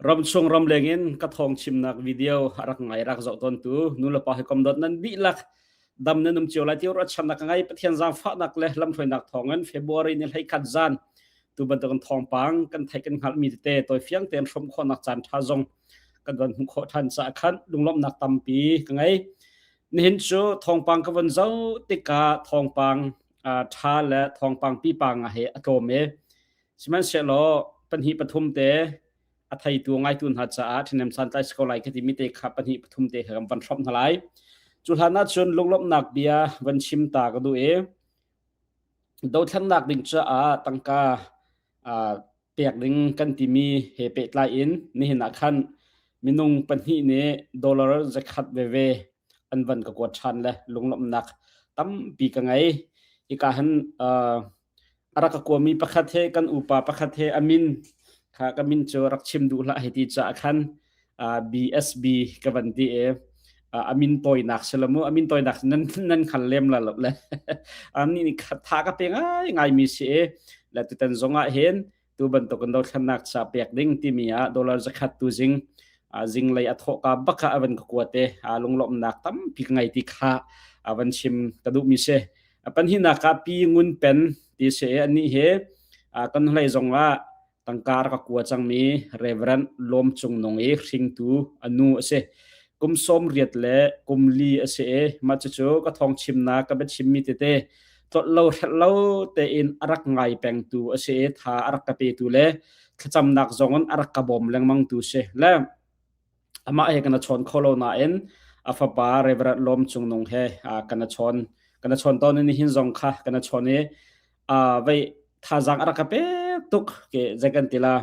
Ramchung ramleng in ka thawng chimnak video a rak ngai rak zoh tawntu nulepa hawikom dawt nan dihlak dam nan um cio lai ti ruahchannak ka ngei. Pathian zaangfahnak le lamhruainak thawngin February ni 11 zan tu bantukin thawngpang kan theih kan hngalhmi tete tawifiang tein hrawm khawhnak caan ṭha zong kan van hmuh khawh ṭhan caah khan lunglawmhnak tampi ka ngei. Nihin cu thawngpang ka von zoh tikah thawngpang ṭha le thawngpang pipa nga he a tlawm i sihmanhsehlaw pahnih pathum te a theitu ngaitu hna caah ṭhahnem santlai si ko lai ka timi te kha pahnih pathum te kha kan van hrawmh hna lai. Cu hlan ah cun lunglawmhnak bia van chim ta ka duh i dothlennak ding caah tangka pek ding kan timi he pehtlai in nihin ah khan minung pahnih nih dollar zakhat veve an van ka kuat ṭhan le lunglawmhnak tampi ka ngei. Hika hin a rak ka kuami pakhat he kan upa pakhat he a min kha ka min cu rak chim duh hlah hei ti caah khan BSB ka van ti i a min tawinak si lo mu a min tawinak nan nan hngal lem la lo le ani nih tha ka pe ngai ngai mi si i le tutan zong ah hin tu bantuk in dothlennak ca pek ding timi ah dollar zakhat tu zing zinglei a thawhka bak ah a van ka kuat i lunglawmhnak tampi ka ngei ti kha a van chim ka duhmi si. Panhihnak ah Pi Ngun Pen ti si i anih hi kan hlei zong ah tangka rak ka kua cangmi Reverend Lawm Cung Nung i hringtu a nu a si. Kum 80 le kum li a si i mah cucu ka thawng chimnak ka biachimmi tete tlolh lo hrelh lo tein a rak ngai pengtu a si i tha a rak ka petu le thlacamnak zong in a rak ka bawm lengmangtu si. Le amah he kan chawn kho lo nain a fapa Reverend Lawm Cung Nung he kan chawn kan chawn tawn i nihin zong kha kan chawn i vei thazaang a rak ka pek tuk ke zei kan ti la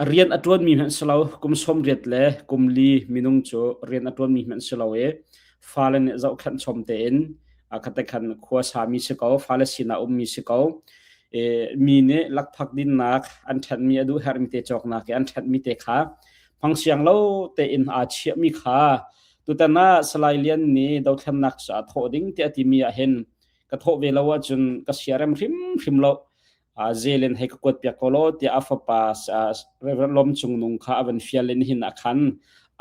rian a ṭuanmi hmanh si lo kum 80 le kum li minung cu rian a ṭuanmi hmanh si lo i fale nih zohkhenh chom tein khate khan khua sami si ko fale sinah ummi si ko e, mi nih lakphak dinnak an ṭhenmi a duh herhmi te cawknak i an ṭhenmi te kha phangsiang lo tein aa chiahmi kha tutan ah Salai Lian nih dothlennak caah thawh ding tiah timi ah hin ka thawh ve lo ahcun ka siarem hrimhrim lo zelen hei ka kuat piak ko law tiah a fapa Reverend Lawm Cung Nung kha a van fial in hin a khan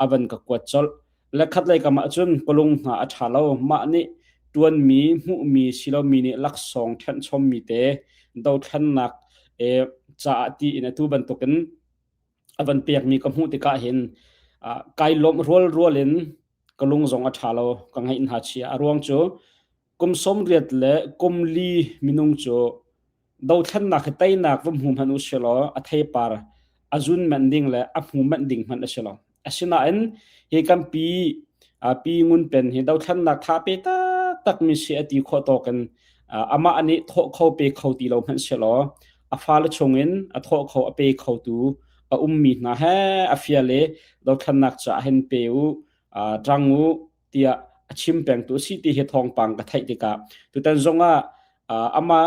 a van ka kuat colh le khat lei kam ah cun palung hna a ṭha lo mah nih ṭuanmi hmuhmi silomi nih laksawng ṭhenh chommi te dothlennak e caah ti in atu bantukin a van pekmi ka hmuh tikah hin kai lawmh rual rual in ka lung zong a ṭha lo ka ngaih hna chia a ruang cu kum 80 le kum li minung cu dothlennak hi teinak va hmu hmanh u silaw a theipar a zun manh ding le a hmu manh ding hmanh a si lo. Asinain hi kan pi pi Ngun Pen hi dothlennak tha pe taktak mi si a ti khawh tawk in amah nih thawh kho pe kho ti lo hmanh silaw a fale chungin a thawh kho a pe kho tu a ummi hna he a fial i dothlennak caah hin pe u ṭang u tiah a chim pengtu a si ti hi thawngpang ka theih tikah tutan zongah amah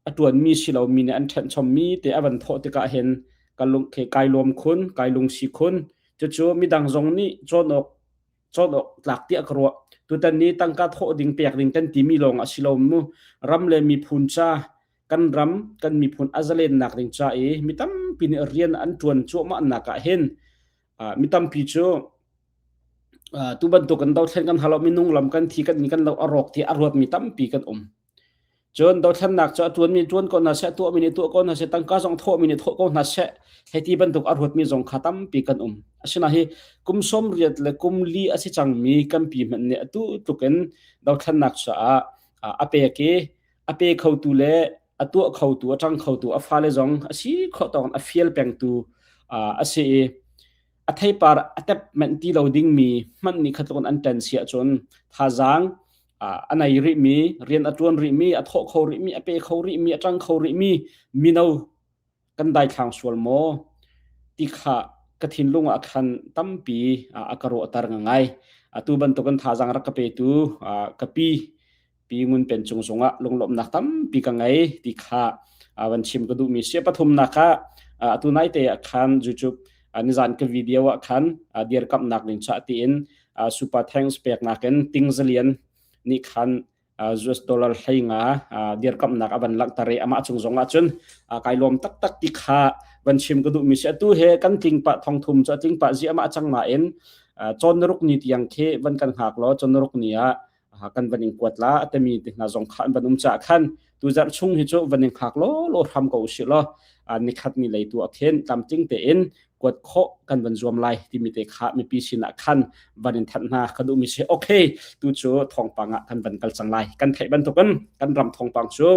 a ṭuanmi si lomi nih an ṭhenh chommi te a van thawh tikah hin ka lung kai lawm khun kai lungsi khun cucu midang zong nih cawn awk cawn awk tlak tiah ka ruah tutan ni tangka thawh ding pek ding kan timi lawng a si lo mu ram le miphun ca kan ram kan miphun a zalennak ding ca i mi tampi nih rian an ṭuan cuahmah nak ah hin mi tampi cu tu bantuk kan dothlen kan halo minung lam kan thi kan kan lo a rawk ti a ruat mi tampi kan um cun dothlennak cu a tuan mi tuan ko hna seh tuah mi nih tuah ko hna seh tangka zong thawh mi nih thawh ko hna seh hei ti bantuk a ruat mi zong kha tampi kan um asina hi kum 80 le kum li a si cang mi kan pi hmanh nih atu tluk in dothlennak caah a pek i a pe khotu le a tuah khotu a ṭang khotu a fale zong a si khawh tawk a fial pengtu a si i a theipar a tep manh ti lo dingmi hmanh nih kha tluk an ṭan si ahcun thazaang a nei rihmi rian a ṭuan rihmi a thawh kho rihmi a pe kho rihmi a ṭang kho rihmi mino kan daithlang sual maw ti kha ka thinlung ah khan tampi a ka ruahter ngai. Atu bantukin thazaang rak ka petu ka pi pi Ngun Pen cung zongah lunglawmhnak tampi ka ngei ti kha van chim ka duhmi si. Pathumnak ah atu nai te ah khan YouTube nizan ka video ah khan dirkamhnak ding cha tiin super thanks peknak in Ting Zalian nih khan US dollar 15 dirkamnak a van langhter i amah cung zong ah cun kai lawm taktak ti kha van chim ka duhmi si. Atu he kan tling pah thongthum cu a tling pah zi amah cang nain cawn naruk ni tiang khi van kan hngak law cawn naruk ni ah kan van in kuat la atemi te hna zong kha an van um caah khan tu zarh chung hi cu van in hngak law law hram ko usih law nikhat ni lei tu ah khin tlamtling tein kuat khawh kan van zuam lai timi te kha mipi sinah khan van in thanh hna ka duhmi si. Okay, tu cu thawngpang ah kan van kal cang lai. Kan theih bantukin kan ram thawngpang cu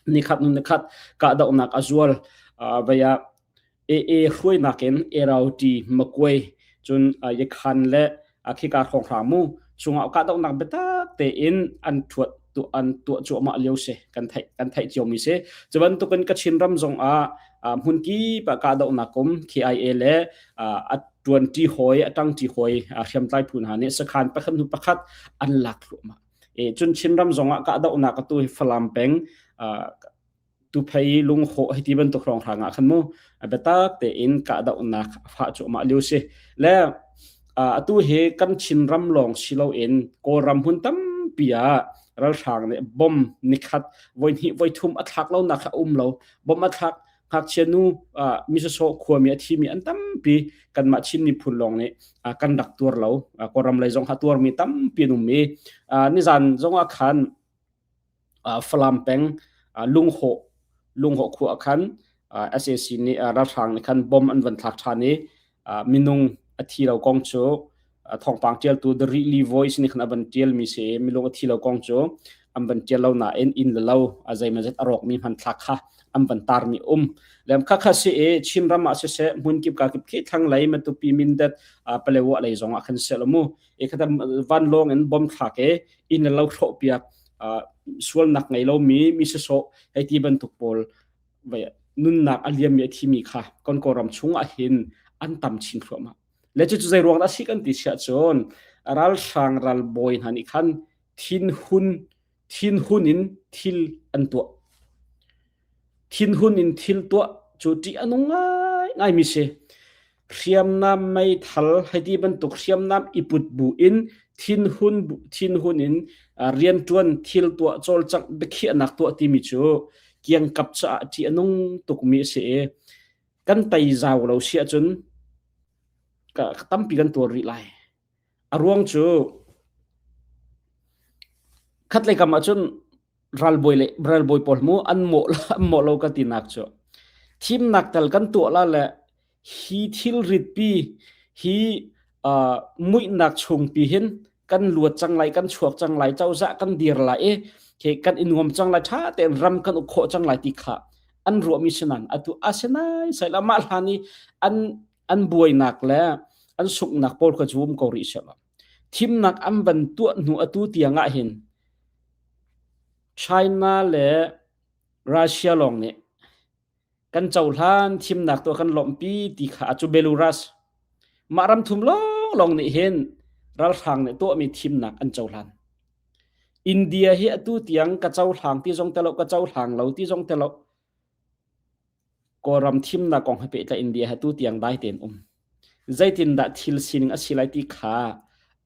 nikhat nu nikhat kahdohnak a zual vaya AA hruainak in Erauti Makuai cun Yakhan le khika hrawnghrang mu chungah kahdohnak biatak tein an thuat tu an tuah cuahmah lio si. Kan theih cio mi si. Cu bantukin Kachin ram zong ah hmun kip ah kahdohnak um KIA le a tuanti hawi a tangti hawi hriamtlai phu hna nih sakhan pakhat hnu pakhat an lak thluahmah e. Cun Chinram zong ah kahdohnak atu hi Falam peng tuphei lunghawh hei ti bantuk hrawnghrang ah khan mu biatak tein kahdohnak a fah cuahmah lio si le atu hi kan Chinram lawng si loin Kawlram hmun tampi ah ralhrang nih bom nikhat voihnih voithum a thlak lonak kha a um lo. Bom a thlak, ngakchia nu misasawh khuami a thimi an tampi. Kanmah Chin miphun lawng nih kan rak tuar lo, Kawlram lei zong kha tuarmi tampi an um i nizan zong ah khan Falam peng Lunghawh Lunghawh khua ah khan sac nih ralhrang nih khan bomb an van thlak ṭhan i minung a thi lo kong cu thawngpang ṭialtu The Rihli Voice nih khan a van ṭialmi si i minung a thi lo kong cu an van ṭial lo nain inn le lo a zeimawzat a rawkmi hmanthlak kha an van tarmi um lem kha kha si i Chinram ah siseh hmun kip ka kip khi thlanglei Matupi Mindat Palewa lei zong ah khan seh mu e khatam vanlawng in bom thlak e inn le lo hrawh piak, sualnak ngei lomi mi sasawh hei ti bantuk pawl nunnak a liammi a thimi kha kan Kawlram chung ah hin an tam chin thluahmah le cu zei ruang dah si kan ti siah cun ralhrang ralbawi hna nih khan thinhun thinhun in thil an tuah. Thinhun in thil tuah cu ṭih a nung ngaingaimi si. Hriamnam meithal hei ti bantuk hriamnam i put bu in thinhun thinhun in rianṭuan thil tuah cawlcangh biakhiahnak tuah timi cu kiangkap caah ṭih a nung tukmi a si i kan tei zau lo si ahcun tampi kan tuar rih lai. A ruang cu khatlei kam ahcun ralbawi le ralbawi pawl mu an mawh an mawh lo ka tinak cu thimnak tal kan tuah la le hi thilrit pi hi uh, muihnak chung pi hin kan luat cang lai, kan chuak cang lai, cozah kan dir lai i ke kan i nuam cang lai, tha tein ram kan uk khawh cang lai ti kha an ruahmi sinan atu asinai sai la mah hlan i an an buainak le an sunghnak pawl kha cu um ko rih seh thimnak an van tuah hnu atu tiang ah hin China le Russia lawng nih kan cohlan, thimnak tuah kan lawmhpi ti kha acu Belarus mah ram thum lawng lawng nih hin ralhrang nih tuahmi thimnak an cohlan. India hi atu tiang ka cohlang ti zong telo, ka cohlang lo ti zong telo. Kawlram thimnak kong he pehtlaih in bia he tu tiang dai tein um. Zeitindah thil sining a si lai ti kha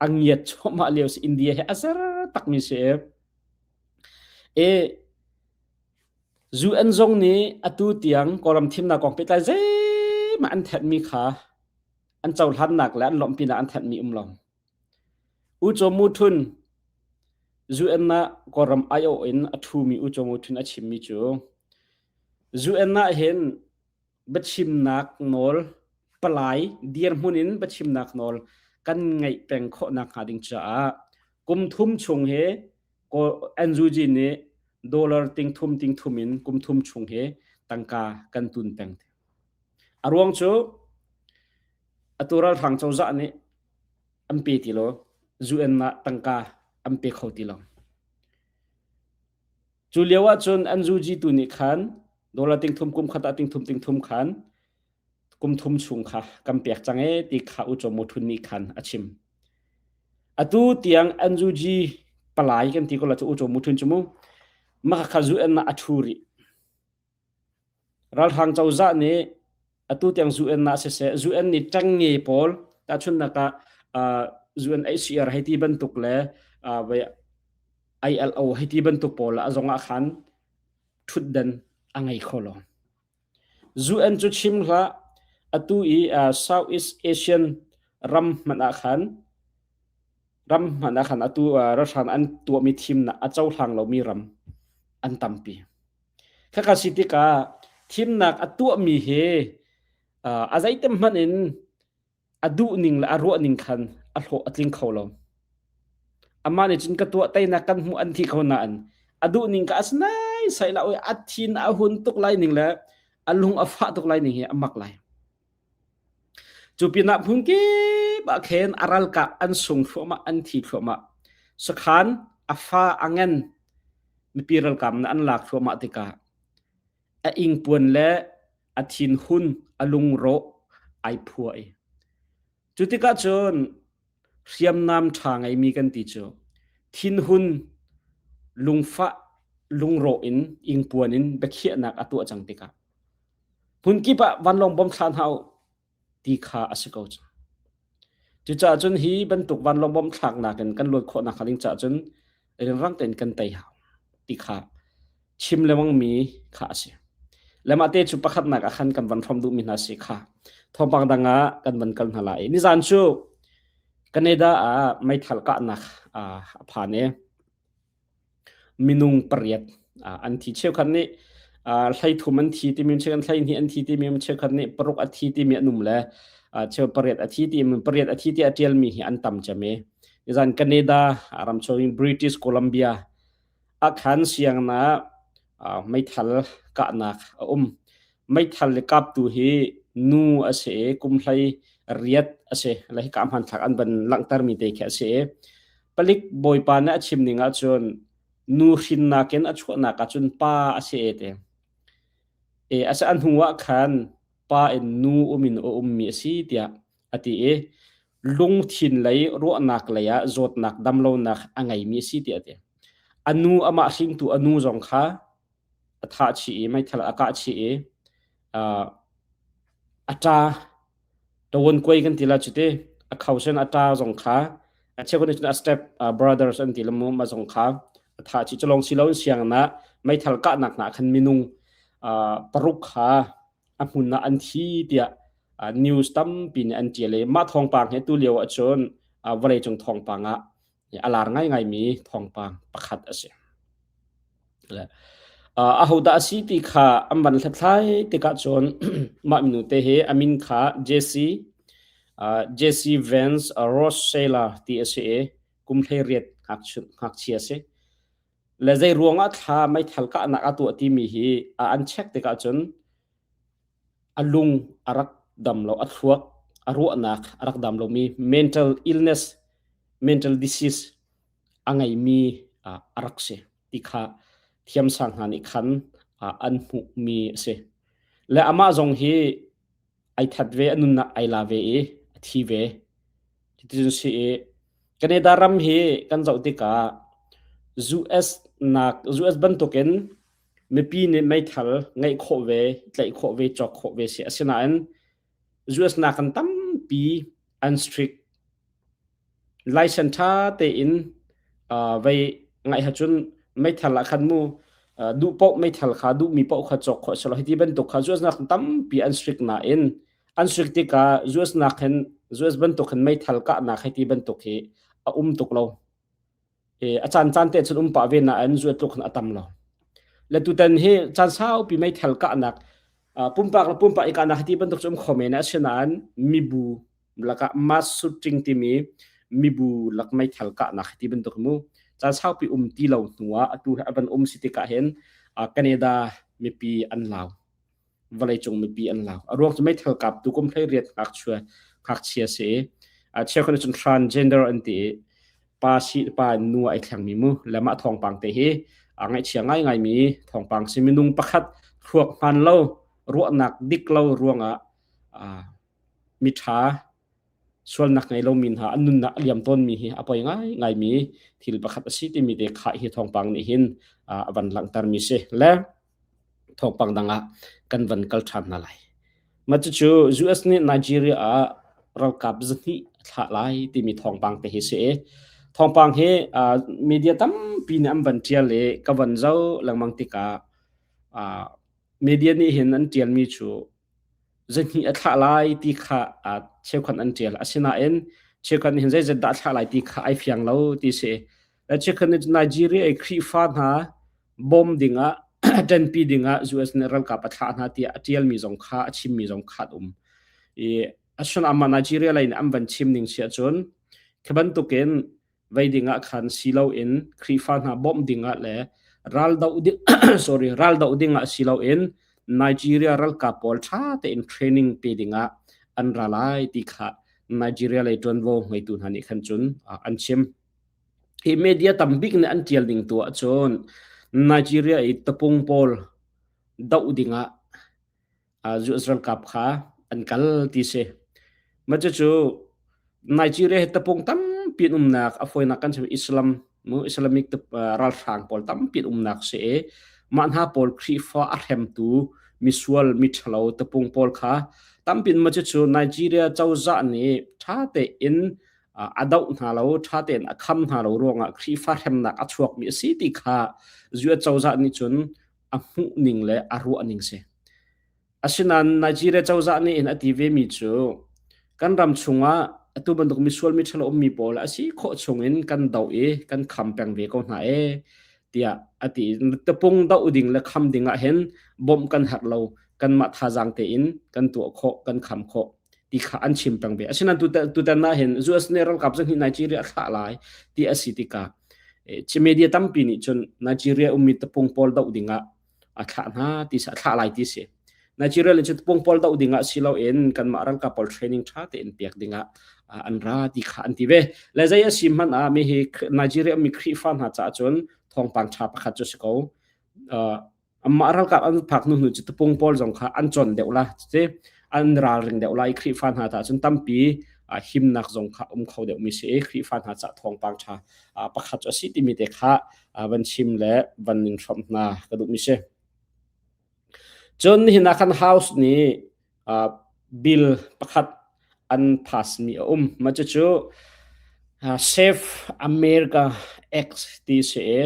a ngiat cuahmah lio si. India he a zer takmi si. E UN zong nih atu tiang Kawlram thimnak kong pehtlai zeihmah an thenhmi kha an cohlannak le an lawmhpinak an thenhmi um lo. U Caw Mu Htun UN ah Kawlram aiawh in a ṭhumi U Caw Mu Htun a chimmi cu UN ah hin biachimnak nawl palai dirhmun in biachimnak nawl kan ngeih peng khawh nakhnga ding caah kum thum chung hi NUG nih dollar ting thum ting thum in kum thum chung hi tangka kan tun peng. A ruang cu atu ralhrang cozah nih an pe ti lo, UN ah tangka an pe kho ti lo. Cu lio ahcun an zuji tu nih khan dollar ting thum kum khat ah ting thum ting thum khan kum thum chung kha kan pek cang e ti kha U Chaw Mu Htun nih khan a chim. Atu tiang NUG palai kan ti ko la cu U Chaw Mu Htun cu mu mah kha UN ah a thu rih. Ralhrang cozah nih atu tiang UN ah siseh UN nih ṭengnge pawl tahchunhnak ah UNHCR hei ti bantuk le. ILO hei ti bantuk pawl a zong ah khan ṭhutdan a ngei kho lo. UN cu chim hlah atu i Southeast Asian ram hmanh ah khan ram hmanh ah khan atu ralhrang an tuahmi thimnak a cohlang lomi ram an tampi. Khakha si tikah thimnak a tuahmi hi a zeitem hmanh in a duhning le a ruahning khan a hlawh a tling kho lo. Amah nih cun ka tuah teinak kan hmuh an thi kho nain a duhning ka asnai sai la oi a thin a hun tuk lai ning le a lung a fah tuk lai ning hi a mak lai. Cu pinah phung kip ah khin a ralkap an sung thluahmah an thi thluahmah. Sakhan a fa a ngen mipi ralkap na an lak thluahmah tikah a ingpuan le a thinhun a lungrawh ai phua i cu tikah cun hriamnam ṭha ngeimi kan ti cu thinhun lungfah lungrawh in ingpuan in biakhiahnak a tuah cang tikah hmunkip ah vanlawng bom thla hna u ti kha a si ko cang. Cucaah cun hi bantuk vanlawng bom thlaknak in kan luat khawhnak hnga ding caah cun rianrang tein kan tei hau ti kha chim lengmang mi kha a si. Le mah te cu pakhatnak ah khan kan van hrawm duhmi hna si kha thawngpang dang ah kan van kal hna lai. Nizan cu Canada ah meithal kahnak a phan i Minung pariat an thi. Cheukhat nih 13 an thi timi cheukhat 12 an thi timi cheukhat nih paruk a thi timi an um le cheu pariat a thi timi pariat a thi ti a ṭialmi hi an tam cem i nizan Canada ram chung British Columbia ah khan sianginn ah meithal kahnak a um. Meithal le kaptu hi nu a si i kum hlei riat a si. Le hika hmanthlak an van langhtermi te khi a si i Palik bawipa nih a chim ning ahcun nu hrinnak in a chuahnak ahcun pa a si e te. E a si a hnu ah khan pa in nu um in a ummi a si tiah a ti i lungthin lei ruahnak lei ah zawtnak damlonak a ngeimi a si tiah a ti. A nu amah hringtu a nu zong kha a thah chih i meithal a kah chih i a ṭa ṭawn kuai kan ti la cu ti a khausen a ṭa zong kha a cheukhat nih cun a step brothers an ti la mu ma zong kha a thah chih cu lawng si loin sianginn ah meithal kahnak hna khan minung paruk kha a hmun ah an thi tiah news tampi nih an ṭial i mah thawngpang hi tu lio ahcun vawleicung thawngpang ah a lar ngaingaimi thawngpang pakhat a si. Ahodah a si ti kha an van hlathlai tikah cun mah minu te hi a min kha Jesse Jesse Vance Rosella ti a si i kum 18 ngakchia a si. Le zei ruangah thla meithal kahnak a tuah timi hi an check tikah cun a lung a rak dam lo, a thluak a ruahnak a rak dam lomi mental illness, mental disease a ngeimi a rak si ti kha thiamsang hna nih khan an hmuhmi a si. Le amah zong hi ai that ve, a nunnak ai la ve i a thi ve. Cuticun si i Canada ram hi kan zoh tikah US nak US bantukin mipi nih meithal ngeih khawh ve, tlaih khawh ve, cawk khawh ve si. Asinain US nakin tampi an strict. License ṭha tein vei ngaih ahcun meithal ah khan mu duh paoh meithal kha duhmi paoh kha cawk khawh a si lo. Hiti bantuk kha US nakin tampi an strict nain an strict tikah US nakin US bantuk hin meithal kahnak hei ti bantuk hi a um tuk lo. A caan caan te cun um pah ve nain zuat tluk a tam lo. Le tutan hi caan saupi meithal kahnak pumpak le pumpak i kahnak ti bantuk cu um kho men asinain mibu lakah mass shooting timi mibu lak meithal kahnak ti bantuk mu caan saupi um ti lo hnu ah atu hi a van um si tikah hin Canada mipi an lau. Vawleicung mipi an lau. A ruang cu meithal kaptu kum 18 ngakchia ngakchia si i cheukhat nih cun transgender an ti i pa si pa in nu ai thlengmi mu le mah thawngpang te hi a ngaihchia ngaingaimi thawngpang si minung pakhat thluak hman lo ruahnak dik lo ruangah miṭha sualnak ngei lomi hna an nunnak a liam tawnmi hi a poi ngaingaimi thil pakhat a si timi te kha hi thawngpang nih hin a van langhtermi si le thawngpang dang ah kan van kal ṭhan hna lai. Mah cucu US nih Nigeria ah ralkap zahnih a thlah lai timi thawngpang te hi si i. Thawngpang hi media tampi nih an van ṭial i ka van zoh lengmang tikah media nih hin an ṭialmi cu zahnih a thlah lai ti kha cheukhat an ṭial. Asinain cheukhat nih hin zeizat dah a thlah lai ti kha ai fiang lo ti si. Le cheukhat nih Nigeria i Khrihfa hna bawm dingah ṭanpi dingah US nih ralkap a thlah hna tiah a ṭialmi zong kha a chimmi zong kha an um. I asinain amah Nigeria lei nih an van chim ning si ahcun khi bantukin vei dingah khan si loin Khrihfa hna bawmh dingah le ral doh ding sorry ral doh dingah si loin Nigeria ralkap pawl ṭha tein training pe dingah an ra lai ti kha Nigeria lei ṭuanvo ngeitu hna nih khan cun an chim. Hi media tambik nih an ṭial ning tu ahcun Nigeria i tapung pawl doh dingah US ralkap kha an kal ti si. Mah cucu Nigeria hi tapung tampi an umnak a fawinak kan chim Islam mu Islamic ralhrang pawl tampi an umnak si i mah hna pawl Khrihfa a hremtu misual miṭhalo tapung pawl kha tampi mah cucu Nigeria cozah nih ṭha tein a doh hna lo ṭha tein a kham hna lo ruangah Khrihfa hremnak a chuakmi a si ti kha US cozah nih cun a hmuh ning le a ruah ning si. Asinain Nigeria cozah nih hin a ti ve mi cu kan ram chungah atu bantuk misual mi ṭhalo ummi pawl a si khawh chungin kan doh i kan kham peng ve ko hna e tiah a ti. Tapung doh ding le kham ding ah hin bawmh kan herh lo kanmah thazaang tein kan tuah khawh kan kham khawh ti kha an chim peng ve. Asinain tutan ah hin US nih ralkap zong hi Nigeria a thlah lai ti a si tikah media tampi nih cun Nigeria ummi tapung pawl doh dingah a thlah hna ti a thlah lai ti si. Nigeria le cu tapung pawl doh dingah si loin kanmah ralkap pawl training ṭha tein pek dingah an ra ti kha an ti ve. Le zei a si hmanh ah mi hi Nigeria ummi Khrihfa hna caah cun thawngpang ṭha pakhat cu si ko. Amah ralkap an phak hnu hnu cu tapung pawl zong kha an cawn deuh la cuti an ralring deuh la i Khrihfa hna ta cun tampi himnak zong kha um kho deuh mi si i Khrihfa hna ca thawngpang ṭha pakhat cu a si timi te kha van chim le van ning hrawmh hna ka duh mi si. Cun nihin ah khan House nih bill pakhat an pass mi a um. Mah cucu Save America Act ti si i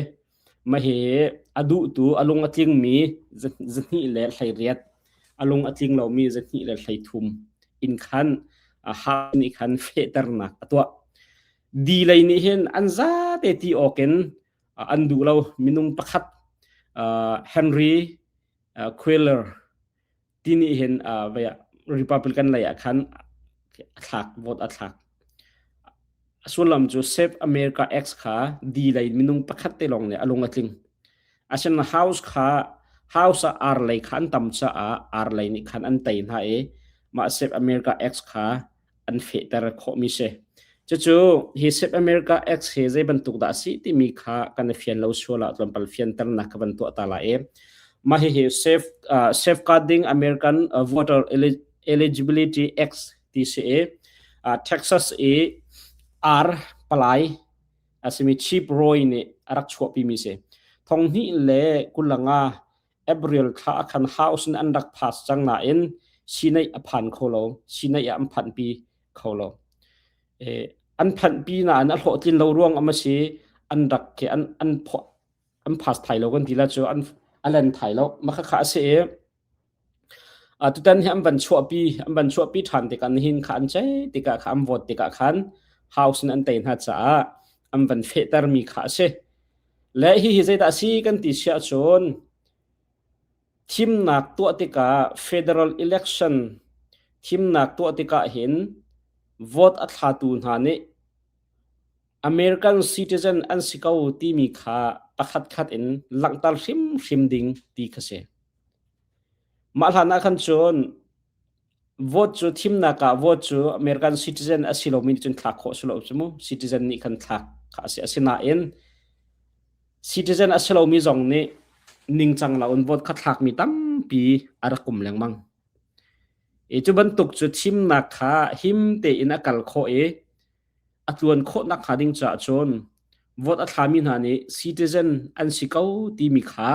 Mah hihi a duhtu a lung a tlingmi 218, a lung a tling lomi 213 in khan House nih khan fehternak a tuah. Di lei nih hin an zate ti awk in an duh lo. Minung pakhat Henry Cuellar ti nih hin Republican lei ah khan a thlak, vote a thlak. A sullam cu Save America Act kha D lei minung pakhat te lawng nih a lung a tling. Asinain House kha House ah R lei kha an tam caah R lei nih khan an tei hna i mah Save America Act kha an fehter khawhmi si. Cucu hi Save America Act hi zei bantuk dah a si timi kha kan i fian lo sual ah tlawmpal fianternak ka van tuah ta lai i mah hihi Safe, uh, Safeguarding American uh, Voter Eligibility Act ti si i uh, Texas i R palai a simi Chip Roy nih a rak chuahpimi si. Thonghnih le kulanga April thla ah khan House nih an rak pass cang nain Senate a phan kho lo. Senate ah an phanhpi kho lo. Eh, an phanhpi nain a hlawhtlin lo ruang am a si an rak ke an an an pass thai lo kan ti la cu an a len thai lo ma kha kha a si i tutan hi an van chuahpi an van chuahpi ṭhan tikah nihin kha an cei tikah kha an vote tikah khan House in an tei hna caah an van fehtermi kha a si. Le hihi zeidah a si kan ti si ahcun thimnak tuah tikah federal election thimnak tuah tikah hin vote a thlatu hna nih American citizen an si ko timi kha pakhatkhat in langhter hrimhrim ding ti kha si. Mah hlan ah khan cun Vote cu thimnak ah vote cu American citizen a si lomi nih cun thlak khawh si lo cu mu. Citizen nih khan thlak kha a si. Asinain citizen a si lomi zong nih ningcang loin vote kha thlakmi tampi a rak um lengmang. I cu bantuk cu thimnak kha him tein a kal khawh i a tluan khawh nakhnga ding caah cun vote a thlami hna nih citizen an si ko timi kha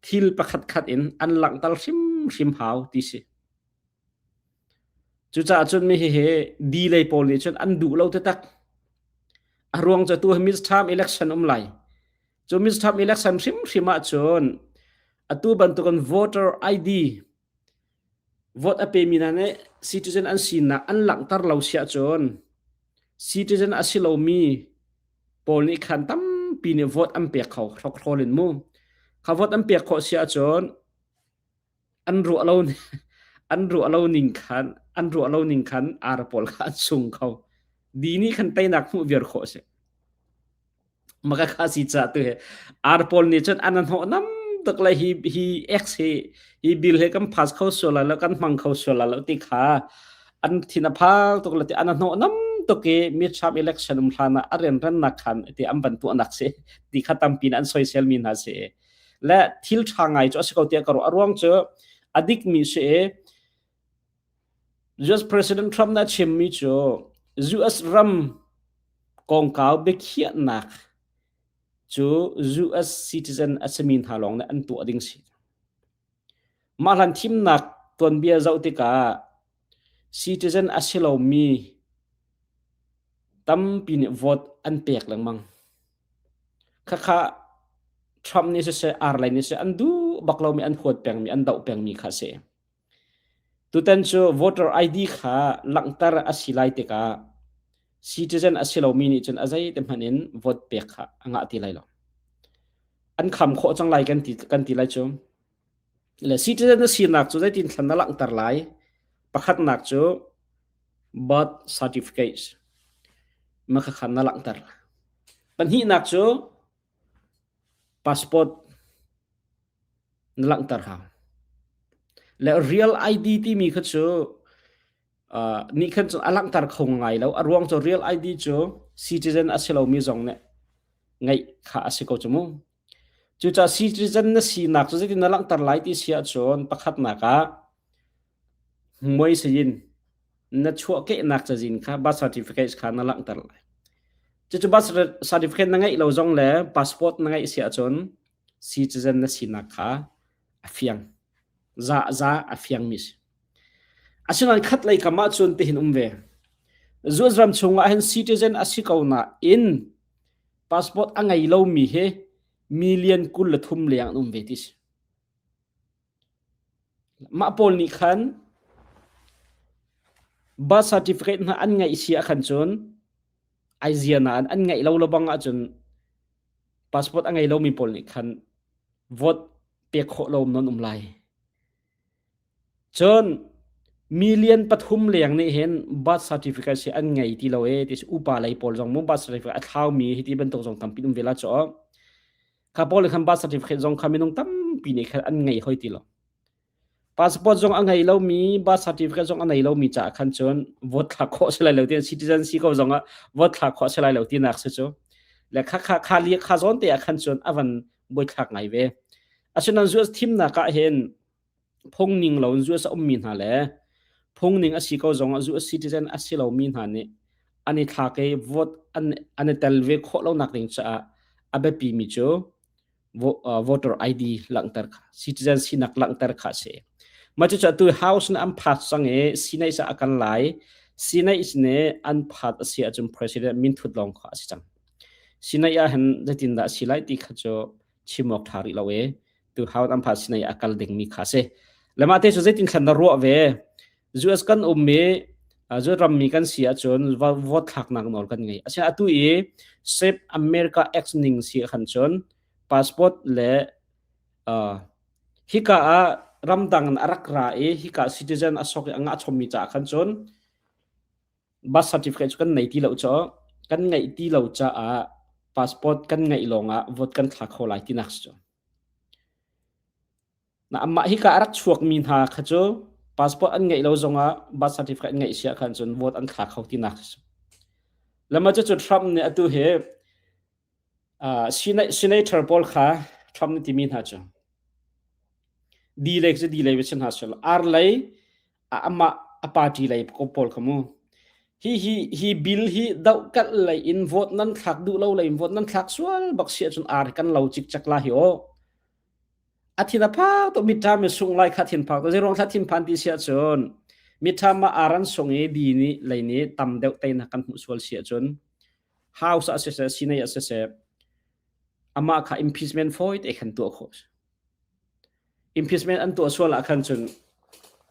thil pakhatkhat in an langhter hrimhrim hau ti si. Cucaah cun mi hihi D lei pawl nih cun an duh lo taktak. A ruang cu tu hi midterm election um lai. Cu midterm election hrimhrim ahcun atu bantukin voter ID vote a pemi hna nih citizen an sinak an langhter lo si ahcun citizen a si lomi pawl nih khan tampi nih vote an pek kho hrokhrawl in mu. Kha vote an pek khawh si ahcun an ruah lo an ruah lo ning khan an ruah lo ning khan ar pawl kha an sung kho. Di nih khan teinak hmuh viar khawh a si. Maka kha si ca tu he ar pawl nih cun an hnawh nam tuk le hi hi X hi hi bill he kan pass kho sual lai lo kan hmang kho sual lai lo ti kha an thin a phang tuk le ti an hnawh nam tuk i midterm election um hlan ah a rianrannak khan ti an van tuahnak si ti kha tampi in an soisel mi hna si le thil ṭha ngai cu a si ko tiah ka ruah a ruang cu a dik mi si i US President Trump nih a chimmi cu US ram kongkau biakhiahnak cu US citizen a simi hna lawng nih an tuah ding si. Mah hlan thimnak tuanbia zoh tikah citizen a si lomi tampi nih vote an pek lengmang. Khakha Trump nih siseh, ar lei nih siseh an duh bak lomi an huat pengmi an doh pengmi kha a si. Tutan cu voter ID kha langhter a si lai tikah citizen a si lomi nih cun a zeite hmanh in vote pek kha a ngah ti lai lo. An kham khawh cang lai kan ti, kan ti lai cu. Le citizen na sinak cu zeitin thlan na langhter lai? Pakhatnak cu birth certificate ma kha khan na langhter. Pahnihnak cu passport na langhter hau. Le real ID timi kha cu uh, nih khan cun a langhter kho ngai lo. A ruang cu real ID cu citizen a si lomi zong nih ngeih kha a si ko cu mu. Cucaah citizen na sinak cu zeitin na langhter lai ti si ahcun pakhatnak ah muai sayin na chuahkehnak cazin kha birth certificate kha na langhter lai. Cucu birth certificate na ngeih lo zong le passport na ngeih si ahcun citizen na sinak kha a fiang. Za za a fiangmi si. Asinain khat lei kam ahcun tihin um ve. US ram chungah hin citizen a si ko nain passport a ngei lomi hi million 23 leng an um ve ti si. Mah pawl nih khan birth certificate hna an ngeih si ahkhan cun ai zia nain an ngeih lo lebang ahcun passport a ngei lomi pawl nih khan vote pek khawh lo non um lai. Cun million pathum leng nih hin birth certificate si an ngei ti lo e ti upa lei pawl zong mu birth certificate a thlaumi hi ti bantuk zong tampi um ve la cu. Kha pawl nih khan birth certificate zong kha minung tampi nih khan an ngei hoi ti lo. Passport zong a ngei lomi, birth certificate zong a nei lomi caah khan cun vote thlak khawh si lai lo ti citizen si ko zong ah vote thlak khawh si lai lo tinak si cu. Le kha kha kha li kha zawn te ah khan cun a van buaithlak ngai ve. Asinain US thimnak ah hin phungning lo in US a ummi hna le phungning a si ko zong ah US citizen a si lomi hna nih an i thlak i vote an, an i tel ve khawh lonak ding caah a biapi mi cu voter ID langhter kha citizen sinak langhter kha a si. Mah cucu atu House nih an phat cang i Senate ah a kal lai. Senate nih an phat a si ahcun president minthut lawng kha a si cang. Senate ah hin zeitindah a si lai ti kha cu chim awk ṭha rih lo e. Tu House an phat Senate ah a kal dingmi kha a si. Le mah te cu zeitin thlan na ruah ve? US kan um i US rammi kan si ahcun vote thlaknak nawl kan ngei. Asinain atu i Save America Act ning si khan cun passport le uh, hika ah ramdang in a rak ra i hika citizen a sok i a ngah chommi caah khan cun birth certificate cu kan nei ti lo cu kan ngeih ti lo caah passport kan ngeih lawngah vote kan thla kho lai tinak si cu. Na amah hika a rak chuakmi hna kha cu passport an ngeih lo zongah birth certificate an ngeih si ahkhan cun vote an thla kho tinak a si. Lama cu Trump nih atu hi uh, senator pawl kha Trump nih timi hna cu D lei cu D lei va si hna sel R lei amah a party lei ko pawl kha mu hi hi hi bill hi dohkalh lei in vote nan thlak duh lo lei in vote nan thlak sual bak si ahcun R kan lo cikcek la hi aw A thin a phak tuk midterm i sungh lai kha thin phak tuk zeiruang thla thinphan ti si ahcun midterm ah aran sung i di nih lei nih tam deuh teinak kan hmuh sual si ahcun. House ah siseh, Senate ah siseh, amah kha impeachment fawi te khan tuah khawh. Impeachment an tuah sual ah khan cun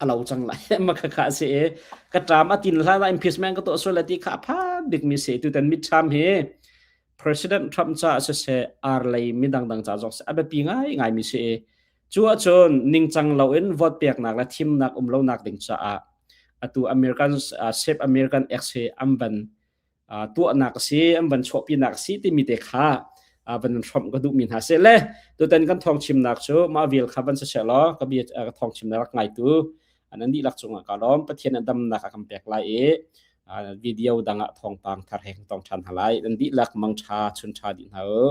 a lo cang lai. Ma kha kha si i ka ṭam a tin hlan ah impeachment ka tuah sual lai ti kha a phan bikmi si. Tutan midterm hi President Trump caah siseh, ar lei midang dang ca zong a biapi ngai ngaimi si i cu ahcun ningcang loin vote peknak le thimnak um lonak ding caah atu American Save American Act hi an van tuahnak a si, an van chuahpinak a si timi te kha van hrawmh ka duhmi hna si le tutan kan thawng chimnak cu mah vial kha van si seh law ka bia ka thawng chimnak rak ngaitu nan dihlak cungah ka lawm. Pathian a damnak a kan pek lai i video dang ah thawngpang thar he kan tong ṭhan hna lai. Nan dihlak mangṭha chun ṭha dih hna u.